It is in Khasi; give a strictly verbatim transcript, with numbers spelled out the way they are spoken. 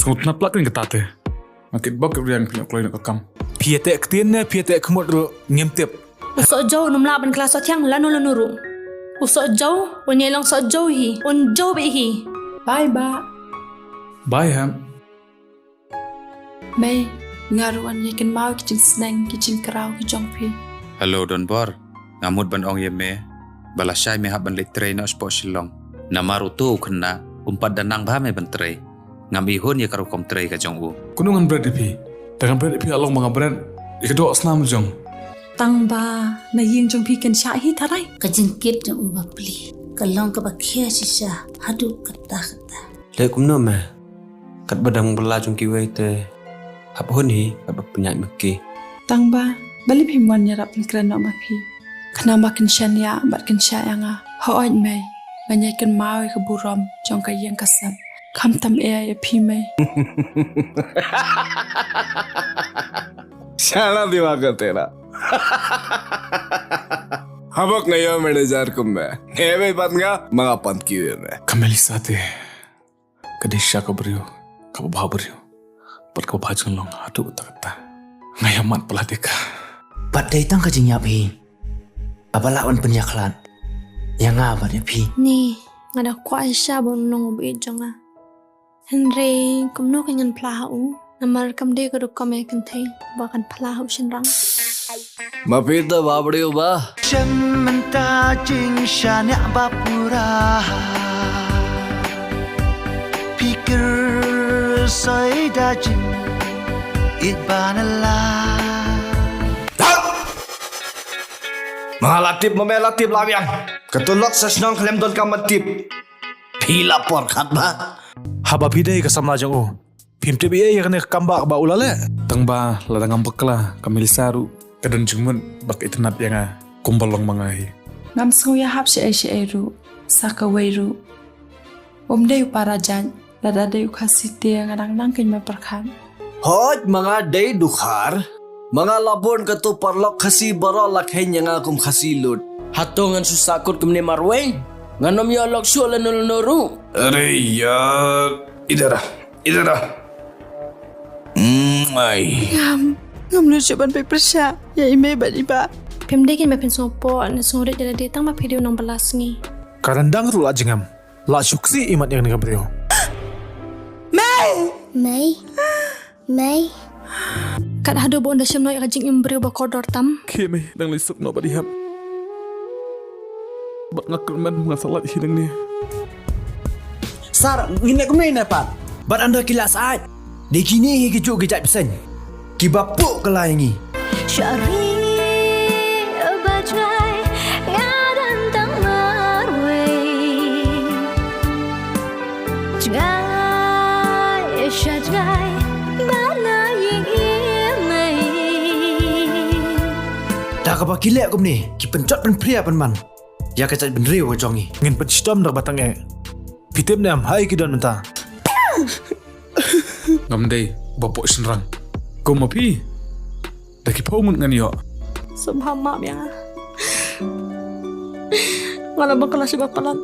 Pynlut na plak kin kata te. Nga kit bok kit riang pynlut kloi na ka kam. Phi ïa teh ktien ne phi ïa teh khmut ruh ngim tip. U Sohjew um lah ban kylla sohthiang lano lano ruh. U Sohjew un ïai long Sohjew hi, un jew beit hi. Bye, Bah. Bye, Hep. Mei, nga ruh ngan ïai kynmaw ki jingsneng, ki jingkraw ki jong phi. Hello, Donbor. Nga mut ban ong ïa me ba lashai me hap ban leit trei noh shapoh Shillong. Namar uto u khynnah um pat da nang bha me ban trei. Ngam ihun ïa ka rukom trei ka jong u. Kumno ngan bret ïa phi? Te ngan bret ïa phi, la long ba nga bret ïa ka doh snam jong. Tang ba na ïing jong phi kan shah hi tharai. Ka jingkit jong u bapli ka long kaba khia shisha haduh katta katta. Leh kumno me? Katba dang bylla jong kiwei te hap hun hi katba pynïaid ma ki. Tang ba balei phim wan ïarap pynkren noh ma phi? Khnang ba kin shaniah bad kin shah ïa nga. Hooid mei, ngan ïai kynmaw ïa ka burom jong ka ïing ka sem. Khamtam eh ïa phi mei. Shana diwa ka tera. Haba nga ïoh manager kum me, hebe pat nga ma nga pan ki me. Ka Melissa te ka dei shisha ka briew kaba bha briew bad kaba bha jinglong haduh katta katta. Nga ïa mad palat ïa ka. Bad dei tang ka jingïap hi kaba lah ban pynïakhlad ïa nga bad ïa phi. Ni, nga da kwah shisha ba un long u baieit jong nga. Hynrei kumno kan ngan phla ha u? Namar kam dei ka rukom ïa kynthei ba kan phla ha u shynrang. Ma phi te ba briew ba. Shem mynta jingshaniah ba pura. Phi kyrsoh da jingïeit ba na la. Ma nga la tip, ma me la tip la biang. Ka tulok sa shnong khlem don kam tip. Phi la por khat ba. Haba phi dei ka samla jong u, phim tip ei ïa kane ka kam ba, ba u la leh. Tang ba lada ngam bakla, ka Melissa ruh ka don jingmut ba ka itynnad ïa nga kumba long ma nga hi. Ngam sngew ïahap shaei shaei ruh sa kawei ruh. Um dei u para jait, lada dei u Khasi te nga dang nang kynmaw pyrkhat. Hooid, ma nga dei dkhar. Ma nga la bun kato paralok Khasi baroh la kheiñ ïa nga kum Khasi lut. Hato ngan shu sahkut kumne marwei? Ngan ym ïoh lok shuh lano lano ruh. अरे यार, इधर आ, इधर आ। Mwai. Ngam, ngam nud shuh ban peit pyrshah ïa i mei bad i bah. Phim dei kein ba phin sngewpoh ne sngewrit ïa lade tang ba phi dei u nongbylla sngi. Ka dang dang ruh la jingam. La shu ksih imat ïa kane ka briew. Mei! Mei. Mei. Kat haduh ba un da shim noh ïa ka jingim briew ba kordor tam. Khie mei, dang leit suk noh bad i Hep. Bad nga kyrmen nga sa lait hi nangne. Sar, ngin leh kumne ne pat. Bad ynda ki la sait. Dei kine hi kijuh ki jait bseiñ kiba puh kylla ïa ngi. Shari ba jngai nga don tang marwei. Jngai sha jngai ba na ïing i mei. Da kaba ki leh kumne ki pynjot pynphria pynman ïa ka jaitbynriew ka jong ngi. Ngin pynshitom da kaba tang eh. Phi tip ne em ha ei ki don mynta? Ngam dei ba poh shynrang. Kum ma phi da ki phew ngut ngan ïoh. Sngewbha map ïa nga. Nga la bakla sha ba palat.